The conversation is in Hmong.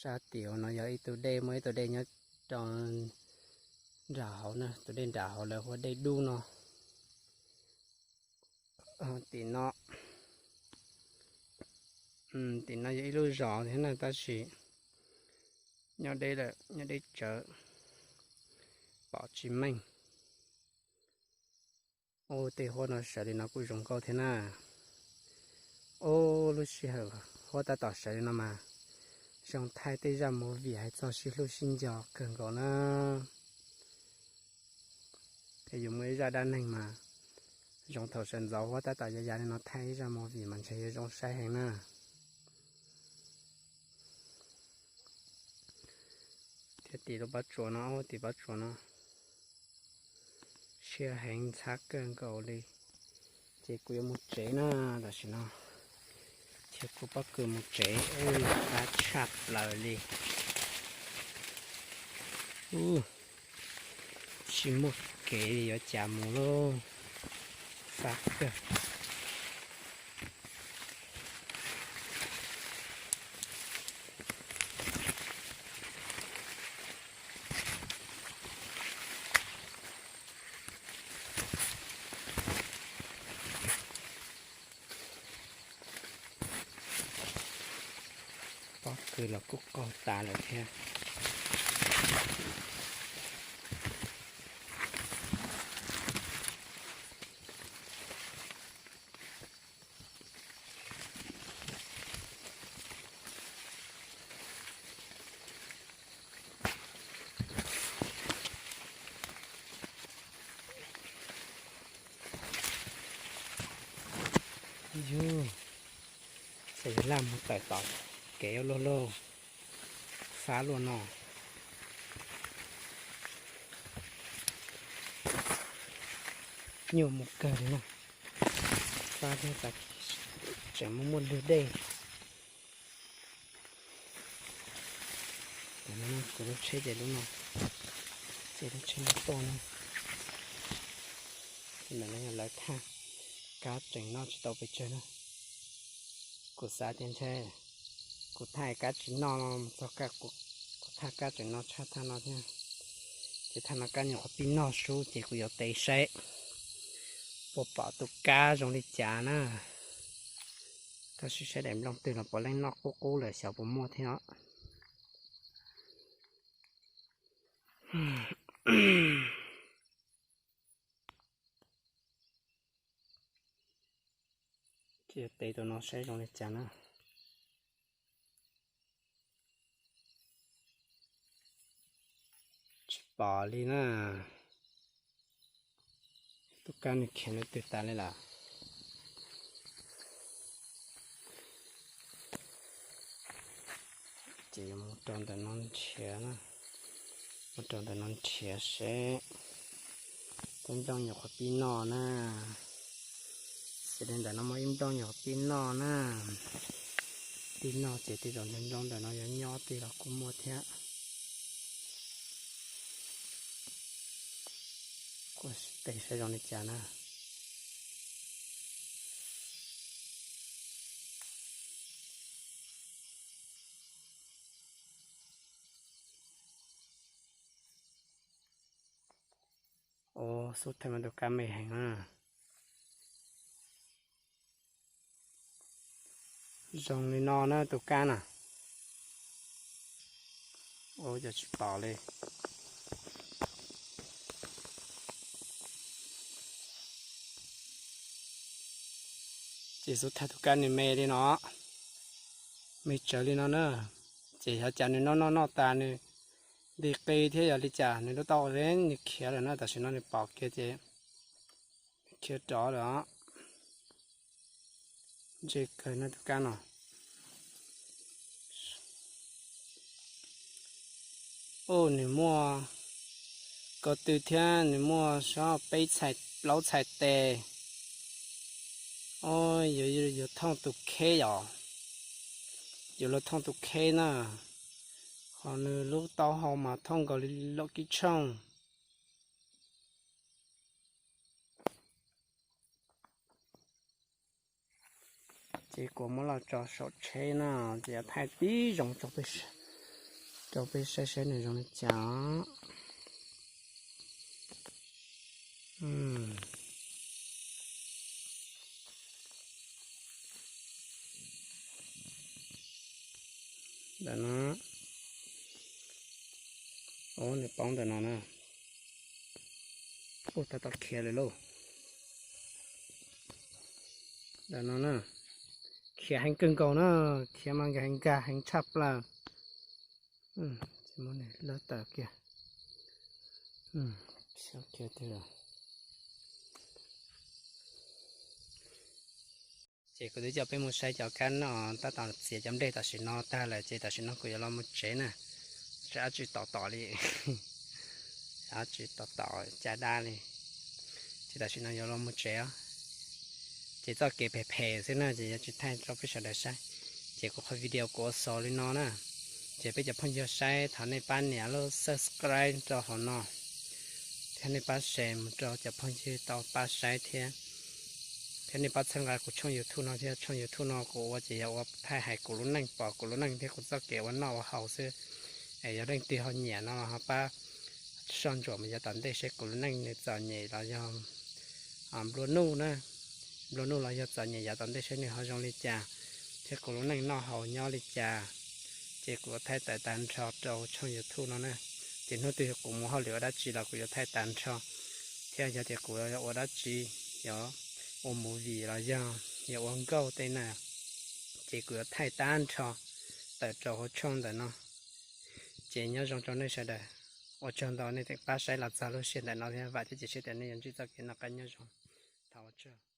Sab tim no yog ib tug dej, muaj ib tug dej nyob rau nram hauv na, tus dej nram hauv lawv hu ua dej dub no. Tim no, tim no yog ib lub zos thiab na, tab sis nyob deb lawm, nyob deb tsawv, pom tsis meej. Ub, tej huab no sawv li no kuj zoo nkauj thiab na. Ub, lub sij hawm huab tab tom sawv li no mas zoo thaij tej zaj movie hais txog sib hlub sib nco kawg nkaus na. Es yus muaj ib zaj dab neeg mas zoo thaum sawv ntxov huab tab tom ya ya li no thaij ib zaj movie mas ntshe yuav zoo saib heev na. Thiab tim lub pob tsuas no, tim pob tsuas no siab heev ntxhab kawg nkaus li. Ces kuv yuav mus tsev na, tam sim no thiab kuv pob kws mus tsev, ub, ntxhab tshaj plaws li. Ub, tsis muaj kev li yuav cas mus lauj, fab kawg. Pob kws los kuj qaug tas lawm thiab. Yus, ces yus laj mus tawm tom kev ua luaj luaj, fab luaj no. Nyuaj mus kawg li na, fab thiab tas tseem muaj muaj lwg dej. Kuv lub tsheb ces lub no, ces lub tsheb no tuaj na. Ntawm no yog lawv thaj, kab tseem noj tsis tau pes tsawg na. Kuv xav tias ntshe kuv thaj kab tsis noj no mus txog kuv thaj kab tseem noj tshaj thaj no thiab. Ces thaj no kab nyuam qhuav pib noj sub ces kuv yuav tev saib puas pom tus kab zoo li cas na. Tab sis saib daim nplooj twg los puav leej noj qub qub lawm xyov puas muaj thiab os. Cia tev tus no saib zoo li cas na. Tsis pom li na. Tus kab nws khiav nws twg tas li lawm. Ces yuav mus rau ntawm no nrhiav na, mus rau ntawm no nrhiav seb tej nplooj nyuam qhuav pib noj na. Ces li ntawm no muaj ib nplooj nyuam qhuav pib noj na. Pib noj ces tej zaum nplooj ntawm no yuav nyob twg los kuj muaj thiab. Kuv tev saib zoo li cas na. Ua xub thawj mas tus kab me heev na. Zoo li no na tus kab na. Ua cas tsis pom li. Ces xub thawj tus kab nws me li no, me tsawv li no na. Ces xyov cas nws noj noj noj tas nws nti qi thiab yog li cas nws lub taub hau nws khiav lawm na, tam sim no nws pom kiag ces khiav rov lawm os. Ntse kawg no tus kab no. Ub, nws muaj ko tw thiab nws muaj sob peb txhais plaub txhais tes. Yuav thooj tus kheb yom, yuav luag thooj tus kheb na, ho nws lub taub hau mas thooj nkaus li loj kib tshooj. Ces kuv muab los tso saum tsheb na, ces yuav thaij tib zoo rau peb saib. rau peb saib saib nws zoo li cas. Ntawm no, ub, nws poob ntawm no na. Ub, tab tom khiav lawm lauj. Ntawm no na, khiav heev kawg nkaus na, khiav mas nkag heev, nkag heev tshaj plaws. Muab nws lawb tawm kiag. Ces kuv twb coj peb mus saib cov kab no, tab tom txiav cov nplej tam sim no tag lawm ces tam sim no kuv yuav los mus tsev na. Tsam dab tsi tom tom li, dab tsi tom tom caj dab li. Ces tam sim no yuav los mus tsev os. Ces txoj kev phem phem xwb na ces yuav tsis thaij rau peb sawv daws saib. Ces kuv qhov video kuv ua xaus li no na. Ces peb cov phooj ywg saib thov nej pab nias lub subscribe rau hauv no, thiab nej pab share mus rau cov phooj ywg tau pab saib thiab. Thiab nej pab txhawb nqa kuv tshooj YouTube no thiab, tshooj YouTube no kuv ua ces yog ua thaij hais kuv lub neej, pom kuv lub neej thiab kuv txoj kev ua noj ua haus xwb. Es yog leej twg ho nyiam no los ho pab soj ntsuam mus yav tom ntej seb kuv lub neej nws txom nyem los yog nplua nuj na, nplua nuj los yog txom nyem yav tom ntej seb nws ho zoo li cas, thiab kuv lub neej noj haus nyob li cas, ces kuv yuav thaij tawm tag nrho rau tshooj YouTube no na. Ces hnub twg kuv mus hauj lwm ua dab tsi los kuv yuav thaij tag nrho, thiab yog tias kuv ua dab tsi, yuav ua movie los yog yuav ua nkauj tej na, ces kuv yuav thaij tag nrho tawm rau hauv tshooj ntawm no. Ces nyob zoo rau nej sawv daws, ua tsaug ntau nej tseem pab saib los txog lub sij hawm ntawm no thiab, vam thiab cia siab tias nej yuav ntsib txoj kev noj qab nyob zoo. Thov ua tsaug.